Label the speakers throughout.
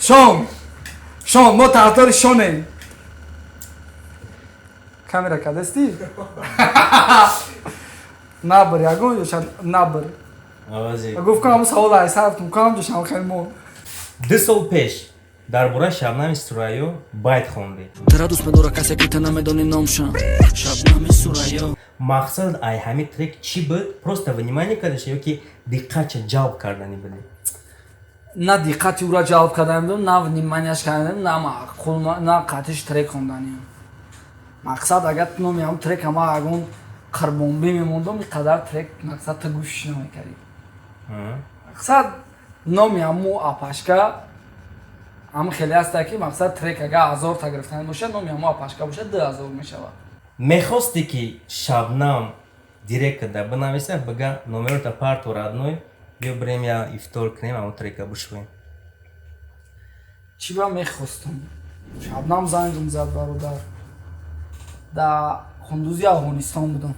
Speaker 1: Шон, Шон, мо тарафдори Шонем. Камера кадасти? Набр, ягон ҷоша набр.
Speaker 2: Овози.
Speaker 1: Гуфт, кам савол айсартум, кам ҷошам хел мо.
Speaker 2: 2 сол пеш дар бораи Шабнами Сурайё байт хондӣ.
Speaker 3: Тара дӯст медора касе, ки та намедонӣ номшам, Шабнами Сурайё.
Speaker 2: Мақсад ай ҳамин трек чӣ буд? Просто внимание кардаша ё ки диққатша ҷалб кардани будӣ?
Speaker 1: На диққати ӯра ҷалб карданим будам, на внимание ш карданим, на маъқул, на қатиш трек хонданим. Мақсад, агар номи ҳам трек ама ягон қурбонбӣ мемондам, ин қадар трек, мақсад, ту гӯшиш намекардӣ. Мақсад, номи ҳаму апашка ҳам хеле ҳаста, ки, мақсад, трек агар 1000 та гирифтани бошад, номи ҳаму апашка бошад, 2000 мешавад.
Speaker 2: Мехосте, ки Шабнам директда бинависа, бига: «Номерота парто, родной, биё бирем, я ифтор кунем, ҳамун трека бишӯем»?
Speaker 1: Чӣ ба мехостум? Шабнам зангм зад, бародар. Дар Қундузи Афғонистон будам.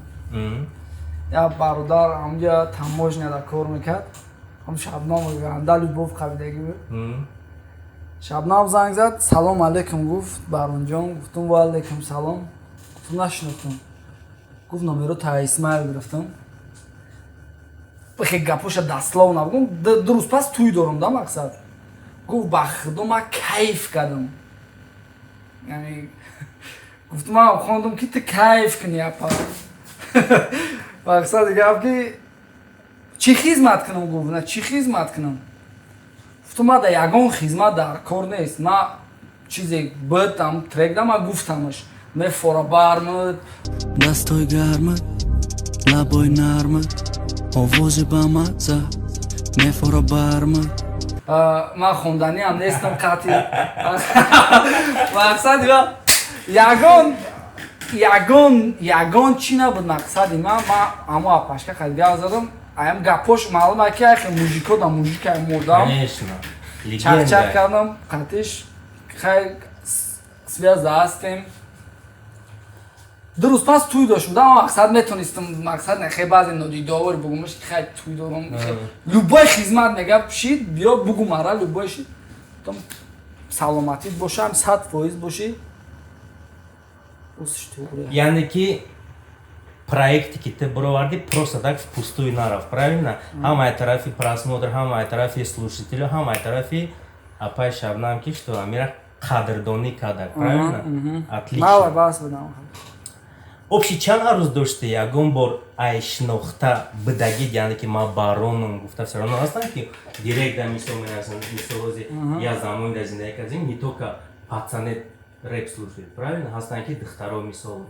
Speaker 1: Як бародар ҳамҷа таможня да кор мекард, ҳам Шабнам ганда любовь қабидагӣ буд. Шабнам занг зад: «Салом алейкум», гуфт, «Баронҷон». Гуфтум: «Ва алейкум салом». Гуфтум: «Нашинохтум». Гуфт: «Номеро та Исмаил гирифтам». Хе, гапоша дословно набугум. 2 рӯз пас тӯй дорум да, мақсад. Гуфт: «Ба худо, ман кайф кардам». Яъне гуфтум: «Ман хондум, ки ту кайф кунӣ, апа». Мақсади гап, ки чӣ хизмат кунам? Гуфт: «На, чӣ хизмат кунам?» Гуфтум: «Ма да ягон хизмат дар кор нест. Ма чизе буд, там трек да, ма гуфтамаш, мефора бармуд».
Speaker 3: Дастҳои гармат, лабои нармат, овози бамаза мефора бармат.
Speaker 1: Ман хонданиам нестам қатъи. Мақсади ма ягон чӣ набуд. Мақсади ма ҳамо апашка қадгав задам. Аям гапош маълум, ки айхе мужико да мужика мурдам.
Speaker 2: Конечно.
Speaker 1: Чақчақ
Speaker 2: Легенда.
Speaker 1: кардам қатиш. Хай, связь да ҳастем. 2 рӯз пас тӯй доштум да, мақсад, метонистам, мақсад, не, хе, баъзе нодидовар бугумаш, ки хай, тӯй дорам, любой хизмат мега шид, биё бугу мара, любой шид. Гуфтам: «Саломатит бошам, 100% бошӣ». Ростиш, теория.
Speaker 2: Яъне ки проекте, ки ты бировардӣ, просто так впустую нарафт, правильно? Ҳамаи тарафи просмотр, ҳамаи тарафи слушателю, ҳамаи тарафи апай Шабнам, ки что амира қадрдонӣ карда, правильно? Отлично.
Speaker 1: Мала бас будам.
Speaker 2: Общий чанд арӯз дошти? Ягон бор ай шинохта бидагид, яъне ки ман баронам гуфта, все равно ҳастанд, ки директ да мисол менависанд. Мисолози я замони дар зиндагӣ кардем, не только пацаны рэп слушают, правильно? Ҳастанд, ки духтаро мисол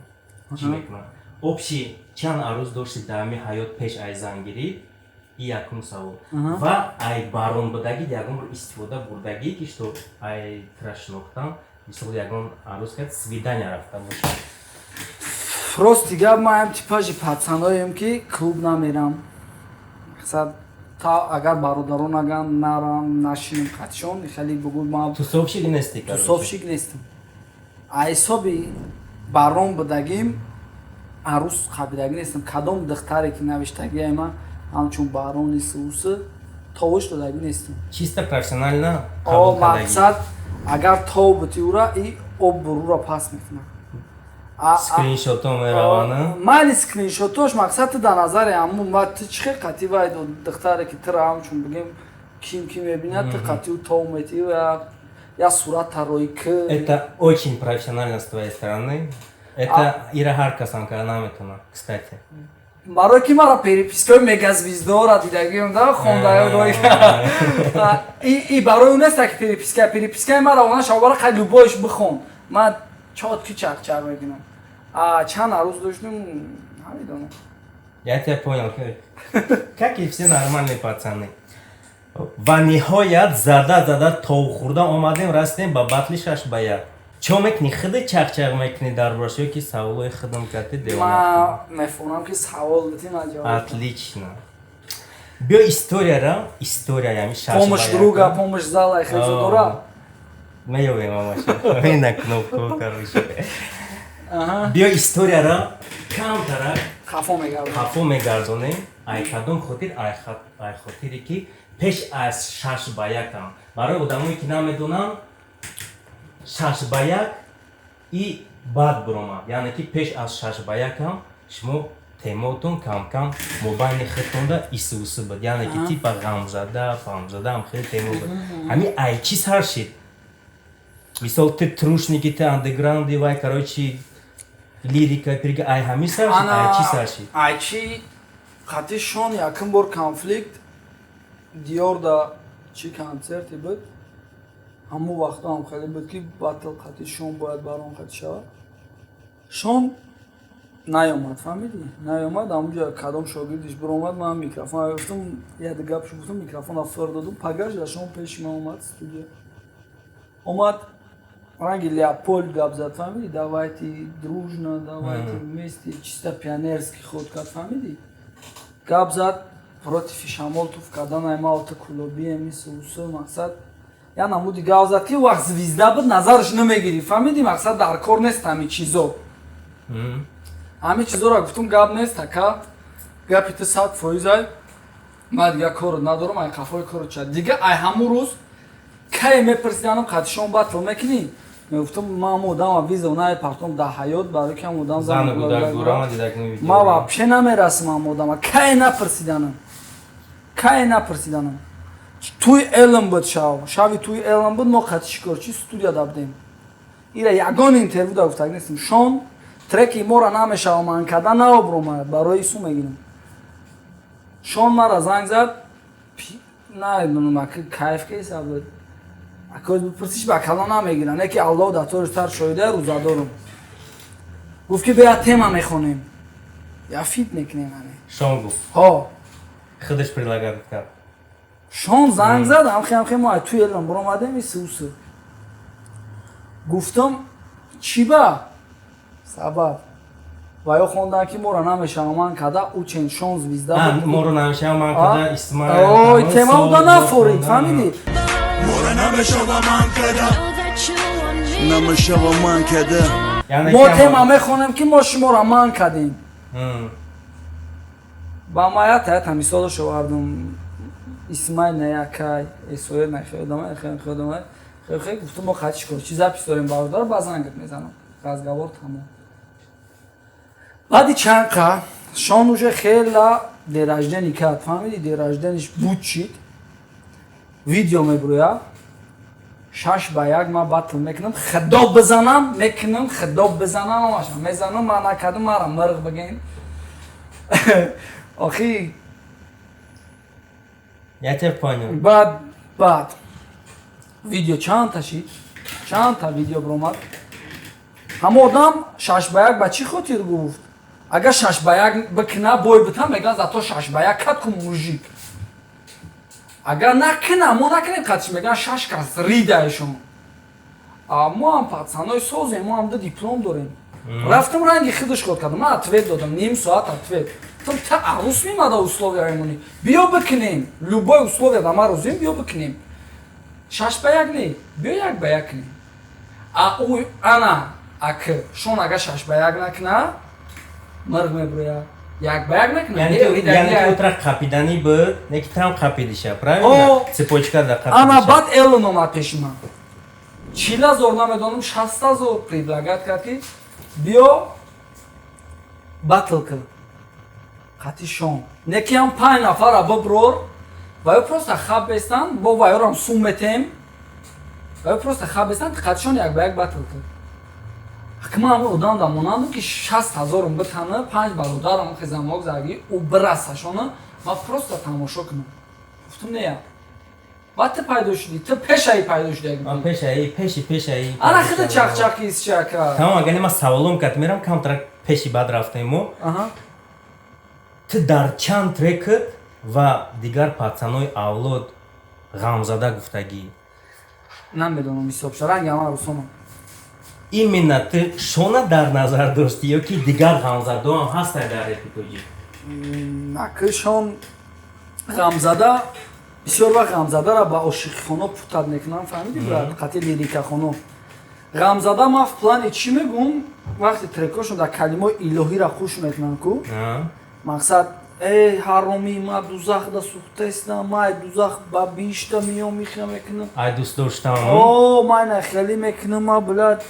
Speaker 2: чӣ мекунанд. Общий чанд арӯз дошти дар ҳамин ҳаёт пеш ай зангирӣ? И якум савол. Ва ай барон будагид ягон бор истифода бурдагӣ, ки что ай тра шинохтам, мисол, ягон арӯз кард, свидания рафта бошад?
Speaker 1: Рости гап, ман типажи пацаноем, ки клуб намерам. Мақсад, та агар бародарон аган нарам, нашинем қатишон, хеле бугу ман.
Speaker 2: Тусовщик нести, короче.
Speaker 1: Тусовщик нестам. А ҳисоби барон будагим, арӯз қабидагӣ нестам. Кадом духтаре ки навиштагиай, ман ҳамчун барони суусы товуш додагӣ нестам.
Speaker 2: Чисто профессионально
Speaker 1: О.
Speaker 2: қабул кардагӣ.
Speaker 1: Мақсад, агар тов бути, ура и об бурура пас мекунам.
Speaker 2: Скриншото меравана.
Speaker 1: Майли, скриншотош, мақсад, ту дар назари ҳамун ма ту чӣ хел қатӣ вай духтаре, ки тура ҳамчун бигем, ким ки мебинад, ту қатӣ ӯ тов метӣ, я сурат тарои к.
Speaker 2: Это очень профессионально с твоей стороны. Это ира ҳар касам кара наметавонад, кстати.
Speaker 1: Барои ки мара перепискаи мегазвездора дидагиам да хондаё и барои он неста, ки перепискаи мара она шавбара хай, любойш бихон, ман чётко чақчақ мекунам. А чанд арӯз доштум, намедонам.
Speaker 2: Я тебя понял. Как и все нормальные пацаны. Ва ниҳоят, зада зада тов хӯрда омадем, расидем ба батли 6 ба 1. Чо мекунӣ? Худи чақчақ мекунӣ дар бораш ё ки саволои худам кати девона?
Speaker 1: Ман мефаҳмам, ки савол дити, ман ҷавоб додам.
Speaker 2: Отлично. Биё историяра, история ями шаш
Speaker 1: Помощь
Speaker 2: ба як.
Speaker 1: друга, помощь зала хезо дора.
Speaker 2: Меёбем ҳамаша. На кнопку, короче. Биё историяра камтарак
Speaker 1: Хафо мегардам.
Speaker 2: Хафо мегардонем. Ай кадом хотир? Ай хотире ки Пеш аз 6 ба 1-ам, барои одамое ки намедонанд, 6 ба 1 и баъд биромад, яъне ки пеш аз 6 ба 1-ам шумо темаотон камкам мобайни худтонда исусы буд, яъне ки типа ғамзада памзадаам хеле темо буд. Ҳами ай чӣ сар шид? Мисол, ты трушники, ты андеграунди, вай, короче, лирика пирика, ай ҳами сар шид, ай чӣ сар шид?
Speaker 1: Ай чӣ қати Шон якум бор конфликт Диёрда чӣ концерте буд, ҳамон вақто ҳам хеле буд, ки батл қати Шон бояд барон қати шавад. Шон наёмад, фаҳмидӣ? Наёмад. Ҳамунҷа кадом шогирдиш биромад, ман микрофон гуфтам, як гапшо гуфтам, микрофона фир додум. Пагаш да Шон пеши ман омад, студия омад, ранги Леопольд гап зад, фаҳмидӣ? «Давайте дружно, давайте вместе», чисто пионерский ход кард, фаҳмидӣ? Гап зад против шамол туф кардан, ай ма ота кулобием, исусу. Мақсад, я намуди гап зад, ки вақт звезда буд, назараш намегирӣ, фаҳмидӣ? Мақсад, дар кор нест ҳами чизо. Ҳами чизоро гуфтум, гап нест, ака, гапи ту 100%-ай, ман дига корро надорам, ай қафои корро ча дига. Ай ҳамун рӯз кае мепурсиданам: «Қатишон батл мекунӣ?» Мегуфтам: «Ман ҳамун одама виза напартом дар ҳаёт, барои ки ҳамун одам
Speaker 2: зану гудак дорама, дидак.
Speaker 1: Ман вообще намерасам ҳамун одама». Кае напурсиданам, кае напурсиданам. Туи Элм буд, шав шави туи Элм буд, мо қати шикорчи студияда будем. Ира ягон интервю да гуфтаг нестем. Шон треки мора намешава ман карда наобромад, барои ису мегирам. Шон мара занг зад, намедонам, аки кайф кеса буд, акоз бипурсиш, ба кало намегирам, не ки Аллоҳ дар тори сар шоҳида, рӯзадорум. Гуфт, ки бея, тема мехонем, я фит мекунем ане.
Speaker 2: Шон гуфт?
Speaker 1: Ҳо.
Speaker 2: Худаш предлагать кард?
Speaker 1: Шон занг зад, ҳамхе ҳамхе мо ай туи Элм биромадем, исусы. Гуфтам: «Чӣ ба сабаб?» Ва ё хондан, ки мора намешава ман када, учен Шон звезда.
Speaker 2: Моро намешава ман када, Исмаил.
Speaker 1: Ой, тема уда нафорид, фаҳмидӣ?
Speaker 3: Мора намешава ман када, намешава ман када.
Speaker 1: Мо тема мехонем, ки мо шуморо ман кардем. Ба ма ята мисолаш овардум: Исмаил на якай, Эсоел на хелодама, хелодама, хеле. Гуфтум: «Мо қати кор чи запись дорем, бародар, ба зангат мезанам». Разговор тамом. Баъди чанд қа Шон уже хела день рождения кард, фаҳмиди? День рожденияш буд, шид, видео мебурӯя: 6 ба 1 ман батл мекунам, худо бизанам мекунам, худо бизанам ҳамаша мезанам, ман накардам, мара мирғ бигем охи.
Speaker 2: Я тебя понял.
Speaker 1: Баъд видео чандта шид, чандта видео биромад. Ҳама одам 6 ба 1 ба чӣ хотир гуфт? Агар 6 ба 1 бикуна, бой битам, мегӯянд: «Зато 6 ба 1 кад ку мужик». Агар накуна, мо накунем қатиш, мегӯянд: «Шаш кас ридаешон». Мо ҳам пацанои созем, мо ҳам ду диплом дорем. Рафтам, ранги худаш ход кардам, ман ответ додам, ним соат ответ. Гуфтам: «Та арӯс мемада, условия мемонӣ, биё бикунем, любой условия да ман розием, биё бикунем. 6 ба 1 не, биё 1 ба 1 кунем». А ӯ ана ак Шон агар 6 ба 1 накуна, мирғ мебурӯяд, 1 ба 1 накуна.
Speaker 2: Яъне ки утра қапиданӣ буд, не ки там қапидиша, правильно? Цепочка да қапидиша.
Speaker 1: Ана баъд Элон омад пеши ман, 40 000, намедонам, 60 000 предлагать кард, ки биё батл кун қати Шон, не ки ҳам панҷ нафара биброр ва ё просто хаб бестан, бо ваёрам сум метем, ва ё просто хаб бестан, қати Шон 1 ба 1 батл кун. Ҳакма ҳамин одам да монандум, ки 60 000-ум битана, панҷ бародарам хизамок заги ӯ бирасашона, ман просто тамошо кунам. Гуфтум: «Нея». Баъд ту пайдо шудӣ, ту пешаи пайдо шудӣ.
Speaker 2: Ман пешаи, пеши пешаи.
Speaker 1: Ана хида чақчақи исчака.
Speaker 2: Тамом, агар ман саволом кард, мерам камтар пеши, баъд рафтем мо. Ту дар чанд трекат ва дигар пацанои авлод ғамзада гуфтагӣ?
Speaker 1: Намедонам, ҳисоб ранги ама русонам.
Speaker 2: Именно ту Шона дар назар доштӣ ё ки дигар ғамзадоам ҳастанд дар репи тоҷик?
Speaker 1: Наки Шон ғамзада, бисёр вақт ғамзадаро ба ошиқихоно путать мекунам, фаҳмидӣ, брат? Қатъи лирикахоно ғамзада. Ман в плане чӣ мегӯм? Вақте трекошон дар калимаи илоҳиро хуш мекунам ку, мақсад. Эй, ҳаромӣ, ма дузахда сӯхтаистам, ма ай дузах ба биҳишта миём, михя мекунам.
Speaker 2: Ай дӯст доштам.
Speaker 1: О, ма ина хеле мекунам, ма, блядь,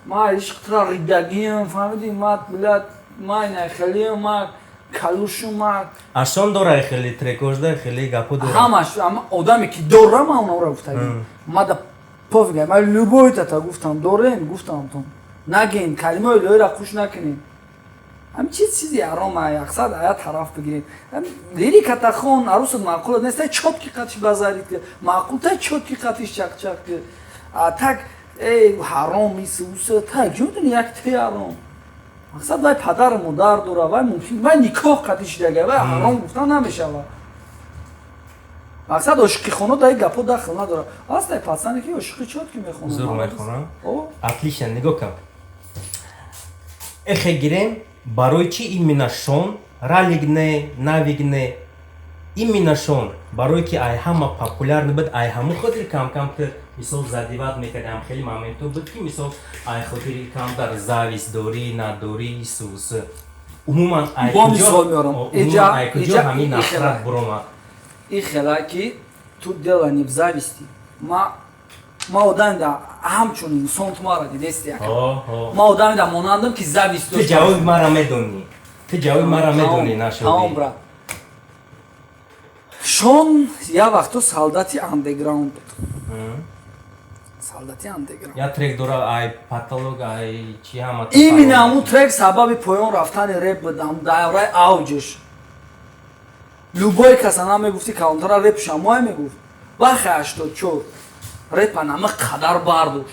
Speaker 1: ма ишқтра ридагиам, фаҳмидӣ? Ма, блядь, ма ина хелеам, ма калушум, ма.
Speaker 2: Ашон дора хеле трекожда, хеле гапо дора.
Speaker 1: Ҳамаш одаме ки дора, ма онора гуфтагӣ. Ма да пофига, ма любой тата гуфтам, дорем, гуфтам тон. Нагин, калимаи илоҳиро хуш накунем. Ҳамин чиз чизи ҳаром, яқсад ая тараф бигирем. Лириката хон, арусат маъқул нест, тай чёткий қатиш базарит, маъқул тай чёткий қатиш чақчақ. А так эй ҳаром иси уса тай ҷо медони як те ҳаром. Мақсад вай падару модар дора, вай мумкин вай никоҳ қатиш дага, вай ҳаром гуфтан намешавад. Мақсад ошиқихоно дар гапо дахл надора. Аст пацане ки ошиқи чёткий мехонад.
Speaker 2: Зур мехонад. Отлично, нигоҳ кун. Эхе гирем, барои чӣ именно Шон, Ралик не, Навик не, именно Шон? Барое ки ай ҳама популярный буд, ай ҳаму хотир камкам ту мисол задевать мекардам, хеле моменто буд ки мисол ай хотири камтар зависть дорӣ, надорӣ, исус, умуман ай куҷо ҳамин нафрат буромад?
Speaker 1: И хела ки тут дело не в зависти. Ма одами да ҳамчун инсон, ту мара дидести, яка ма одами да монандам ки зависть.
Speaker 2: Ту ҷавоби мара медонӣ, ту ҷавоби мара медонӣ, нашудӣ.
Speaker 1: Тамом, брат. Шон як вақто солдати андеграунд буд, солдати андеграунд.
Speaker 2: Я трек дора, ай потолок, ай чи, ҳама.
Speaker 1: Именно ҳамун трек сабаби поён рафтани реп буд. Давраи авҷш любой каса намегуфти калонтара реп шамое мегуфт. Бахе 84 репа нама қадар бардошт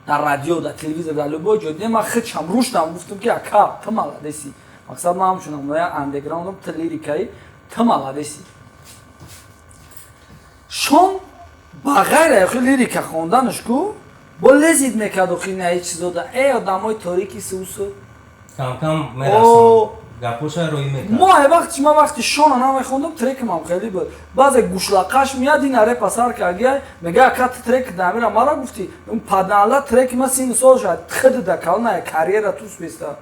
Speaker 1: дар радио, дар телевизор, дар любой ҷой. Дидем, ман худшам рушдам, гуфтам ки ака, ту молодец и. Мақсад ман ҳамчунам я андеграундам, ту лирикаи, ту молодец и. Шон ба ғайр охи лирика хонданаш ку бо лезить мекард охи на ҳеҷ чизода, э одамои торики сусу.
Speaker 2: Камкам мерасонад, гапоша рӯй мекард.
Speaker 1: Мо ай вақти ма вақти Шона намехондам, трекам хеле буд. Баъзе гушлақаш меяд, ина репа сар каргия, мега: «Ака, ту трек дамира мара гуфтӣ». Паданла треки ма сину сол шад хидда кална карьера тус беста.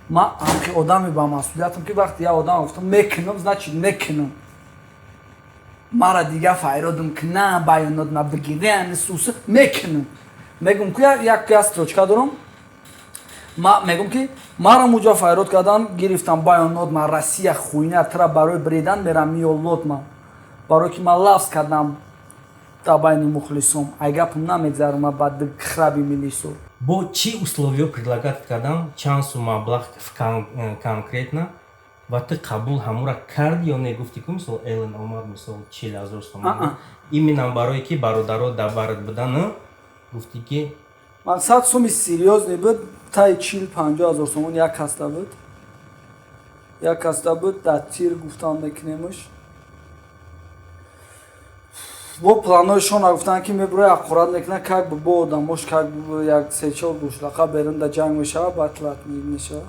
Speaker 1: Ма ҳамхи одами ба масъулиятам ки вақти як одам гуфтам мекунам, значит мекунам. Мара дига файродам ки на баёнот ма бигирам, суса мекунам. Мегум ки як строчка дорам, ма мегум ки мара муҷа файрод кардан гирифтам баёнот ма Россия хуйня тра барои бредан мерам миёлот ма барое ки ман лафз кардам дар байни мухлисом, ай гапам намегзарам ба храби милисо.
Speaker 2: Бо чӣ условиё предлагать кардам, чанд сум маблағ конкретно, ва ту қабул ҳамура карди ё не? Гуфти ку мисол Элен омад, мисол 40 000 сомон, именно барое ки бародаро дар барат будан, гуфти ки.
Speaker 1: Мақсад суми серьёзный буд, таи 40-50 ҳазор сомон як каста буд, як каста буд. Дар тир гуфтан мекунемш, бо планҳои шона гуфтанд ки мебурои аққурат мекунад, как бы бо одамош, как як сечор гӯшлақа берун да ҷанг мешавад, батл отменить мешавад.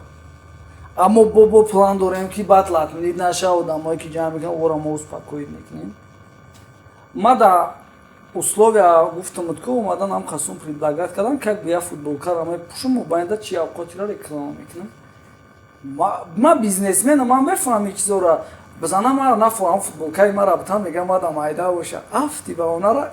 Speaker 1: Аммо бо план дорем ки батл отменить нашава, одамое ки ҷанг мекунад, ора мо успокоить мекунем. Ма да условия гуфтамуд ки омадан ҳам қасум предлагать кардан, как бы я футболкара мепӯшам, мобайнда чи авқотира реклама мекунам. Ма бизнесменам, ман мефаҳмам ин чизора. Бизана мара нафаҳам, футболкаи мара бутан, мегам мадам айда боша афти ба онара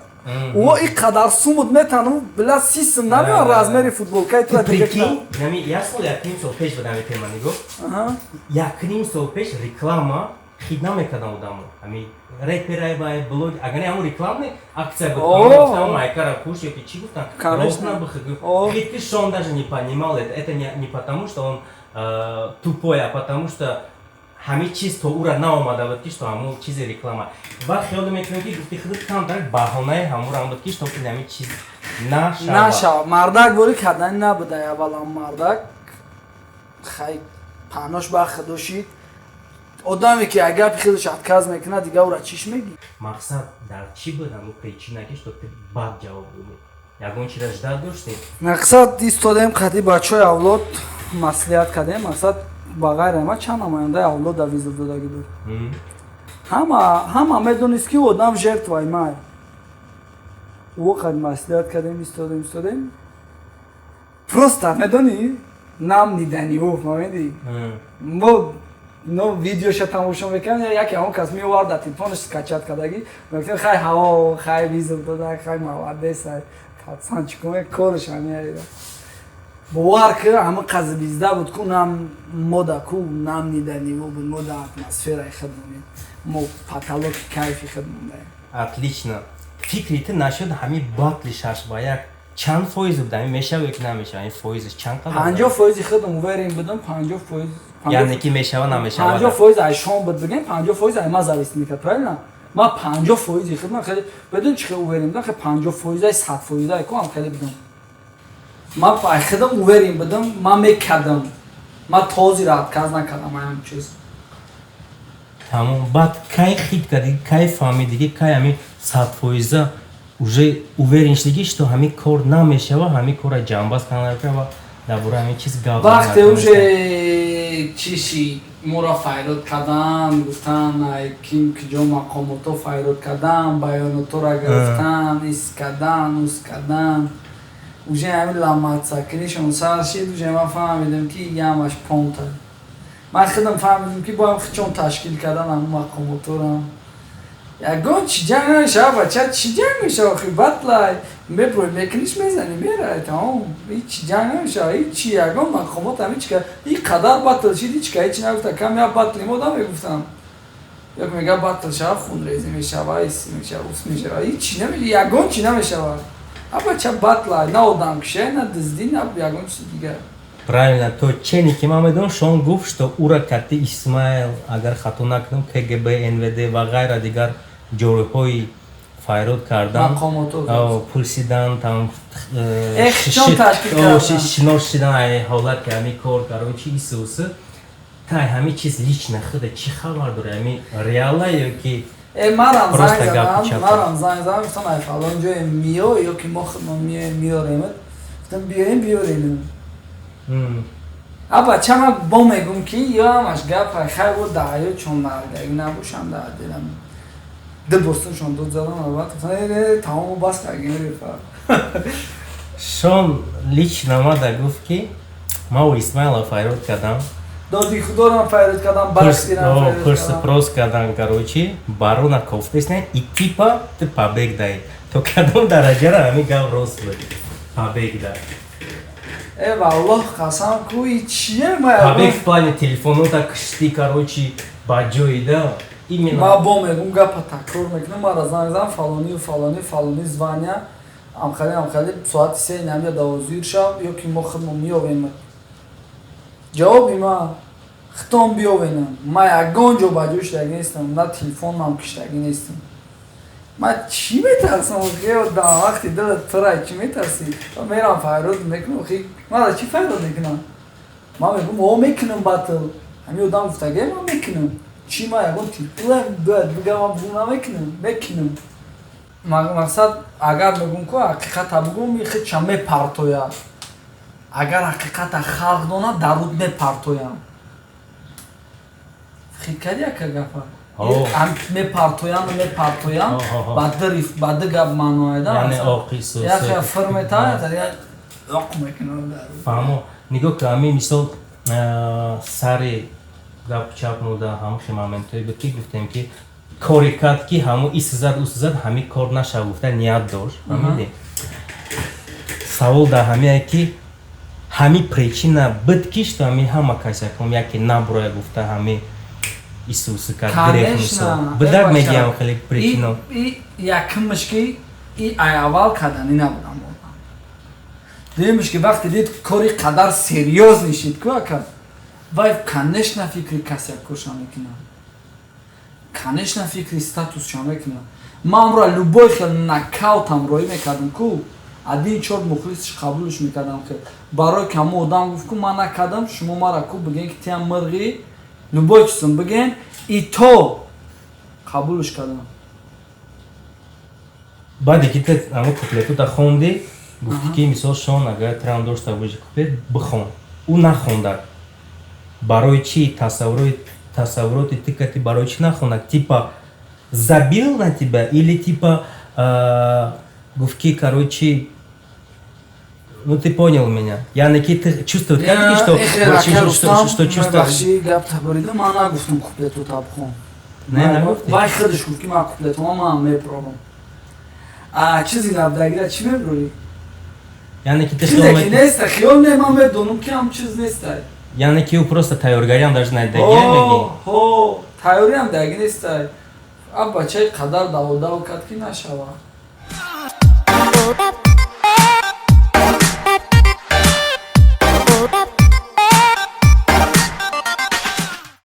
Speaker 1: о и қадар сумуд метанум, била сисм намеён размери футболкаи тура.
Speaker 2: Прикинь, нами як сол, як ним сол пеш будам тема, нигоҳ, як ним сол пеш реклама хид намекардам одамо, ҳами реперай бай блог, агар не ҳамун рекламный акция буд, майкара пуш ё ки чӣ гуфтан, хид ки Шон даже не понимал это. Это не потому, что он тупой, а потому что ҳамин чиз то ура наомада буд ки что ҳамун чизи реклама. Ва хиёл мекунем ки гуфти худат камтар баҳонаи ҳамурам буд ки что ин ҳамин чиз нашава.
Speaker 1: Нашава, мардак бори кардани набуда. Аввалан мардак хай паҳнош ба худошид, одаме ки агар худаш отказ мекунад, дига ӯра чиш мегӣ?
Speaker 2: Мақсад дар чӣ буд, ҳамун причина ки что ты бад ҷавоб додӣ? Ягон чира ждать доштӣ?
Speaker 1: Мақсад истодем, қади бачаҳои авлод маслиҳат кардем. Мақсад ба ғайр ма чанд намояндаи авлод дар вызов додагӣ буд. Ҳама медонист ки одам жертваи май. Ӯ қад маслиҳат кардем, истодем, истодем, просто медонӣ, нам не до него, фаҳмидӣ? Мо Ино видеоша тамошо мекардем, яке он кас меовард, дар телефонаш скачать кардагӣ, мегуфтем: «Хай, ҳаво, хай, вызов дода, хай, молодец, пацан, чӣ кор корш ҳамин». Бовар ки, ҳама қазибизда буд ку, нам мода ку, нам не до него буд. Мо да атмосфераи худ монем, мо потолоки кайфи худ мондаем.
Speaker 2: Отлично. Фикри ту нашуд, ҳамин батли 6 ба 1 чанд фоиз буд? Ҳамин мешава ё ки намешава, ин фоизш чанд қадар?
Speaker 1: 50% худам уверен будам, 50%.
Speaker 2: Яъне ки мешава, намешава?
Speaker 1: 50% ай шон буд, бигем, 50% ай ма зависит мекард, правильно? Ма 50% худ ман хеле бедун чи хеле уверен будам, хеле 50% ай 100% ай ку ҳам хеле будам. Ма ай худам уверен будам, ма мекардам, ма тозира отказ накардам ай ҳам чиз.
Speaker 2: Тамом. Баъд кай хит кардӣ, кай фаҳмидӣ ки кай ҳамин 100%-а уже уверен шудӣ, что ҳамин кор намешава, ҳамин корра ҷамъбаст кардан ва дар бораи ҳамин чиз гап
Speaker 1: Вақте уже чиши моро файрод кардан, гуфтан, ай ким киҷо мақомотҳо файрод кардан, баёнотҳоро гирифтан, ис кардан, ус кардан, уже ҳамин ламатсакунишон сар шид. Уже ман фаҳмидам, ки ямаш понта. Ман худам фаҳмидам, ки боям худшон ташкил кардан ҳамин мақомотҳоро. Ягон чӣ ҷанг намешава, бача, чӣ ҷанг мешава? Охи батлай меброи, мекуниш, мезани, мерай, тамом, ҳичи ҷанг намешава, ҳичи. Ягон мақомот ҳамин чика и қадар батл шид, ҳичка ҳичи нагуфта. Кам як батли мо мегуфтам, як мега батл шава, хунрезӣ мешава, ис мешава, ус мешава. Ҳичи намеша, ягон чӣ намешава. А бача батлай, на одамкушай, на дуздӣ, на ягон чизи дигар.
Speaker 2: Правильно. То чене ки ман медонам, шон гуфт, что ура кати Исмаил, агар хато накунам, КГБ, НВД ва ғайра дигар ҷорӯҳои файрод кардан, пурсидан там, шинос шидан ай ҳолат, ки ҳамин кор, короче, исусы тай ҳамин чиз. Лично худа чӣ хабар дори, ҳамин реала ё ки?
Speaker 1: Марам занг задам, марам занг задам, гуфтам: «Ай фалон ҷое миё ё ки мо худмон миёем, миёремат?» Гуфтам: «Биёем, биёрем». А бача, ман бо мегум, ки ё ҳамаш гап, хай, бо даҳё чон маргаги набошам, дар дилам ду бостоншон дод задам, албатта, тамому бас кардем.
Speaker 2: Шон лично омада гуфт, ки ма Исмаила файрод кардам.
Speaker 1: Доди худорам файрод кардам.
Speaker 2: Пурс кардан, короче, барона кофтесна и типа ты побег дай. То кадом дараҷара ҳамин гап рост буд, побег дай?
Speaker 1: Э, валлоҳ, қасам ку, и чие?
Speaker 2: Побег в плане телефонота кишти, короче, ба ҷои да.
Speaker 1: Именно. Ма бо мегум, гапа такрор мекунам: мара занг зан фалонию фалони, фалони звания, амхали, амхали, соати 3 намя давозир шав ё ки мо худмо меёвем. Ҷавоби ма: хитом биёвенам. Ма ягон ҷо ба ҷо шидаги нестам, на телефонам киштагӣ нестам. Ма чӣ метарсам? Вақти дилат пурай, чӣ метарсӣ? Мерам, файрод мекунам. Мара чӣ файрод мекунам? Ман мегум: «О, мекунам батл». Ҳамин одам гуфтаге, ман мекунам. Чӣ, ма ягон титулам бояд бигам, ман бугум намекунам, мекунам. Мақсад, агар мегум ку, ҳақиқата бугум, хича мепартояд. Агар ҳақиқата халқ донад, даруд мепартоям. Хит кади яка гапа? Мепартоям, мепартоям, ба ду гап маъноайда. Фир метавонад, оқ мекунам.
Speaker 2: Фаҳмо. Нигоҳ ки, ҳамин мисол, сари гап чап муда, ҳамхи моментое буд, ки гуфтем, ки коре кард, ки ҳамо ис зад, ус зад, ҳамин кор нашав гуфта ният дошт. Фаҳмидӣ? Савол дар ҳамие, ки ҳамин причина буд, ки что ҳамин ҳама кас якум яке наброя гуфта, ҳамин исуси кард, гирефт. Мисол, будак мегиям, хеле причина.
Speaker 1: Якумш, ки и ай аввал карданӣ набудам. Дуюмш, ки вақте дид, кори қадар серьёз нишид ку, ака, вай, конечно, фикри касякоша мекунад, конечно, фикри статусша мекунад. Ман амро любой хел нокаутам роӣ мекардам ку, один чор мухлисш қабулш мекардам хел, барои ки ҳамо одам гуфт ку, ман накардам, шумо мара ку бигӯен, ки тиям мирғӣ, любой чизм бигӯен, и то қабулш кардам.
Speaker 2: Баъде ки те ҳамо куплетота хонди, гуфтӣ, ки мисол, шон, агар трам дошта боши, куплет бихон, ӯ нахонда. Барои чӣ? Тасаввуроти ту кати, барои чӣ нахонда? Типа забил на тебя или типа гуфт, ки, короче, Ну, ты понял меня. Яъне ки ты чувствовать как, что чувствовать.
Speaker 1: Бахши, гап таборида, ман нагуфтам куплету табхон.
Speaker 2: Не, нагуфтӣ?
Speaker 1: Вай худаш гуфт, ки ман куплетума ман мепробам. А чизи набдагира чӣ мебурӣ?
Speaker 2: Яъне ки ты
Speaker 1: Чизе ки неста, хиёл не, ман медонам, ки ҳам чиз неста.
Speaker 2: Яъне ки ӯ просто тайёргариам даже надидаги мегӣ?
Speaker 1: Ҳо, тайёриам даги неста. А бачаи қадар даводав кард, ки нашава.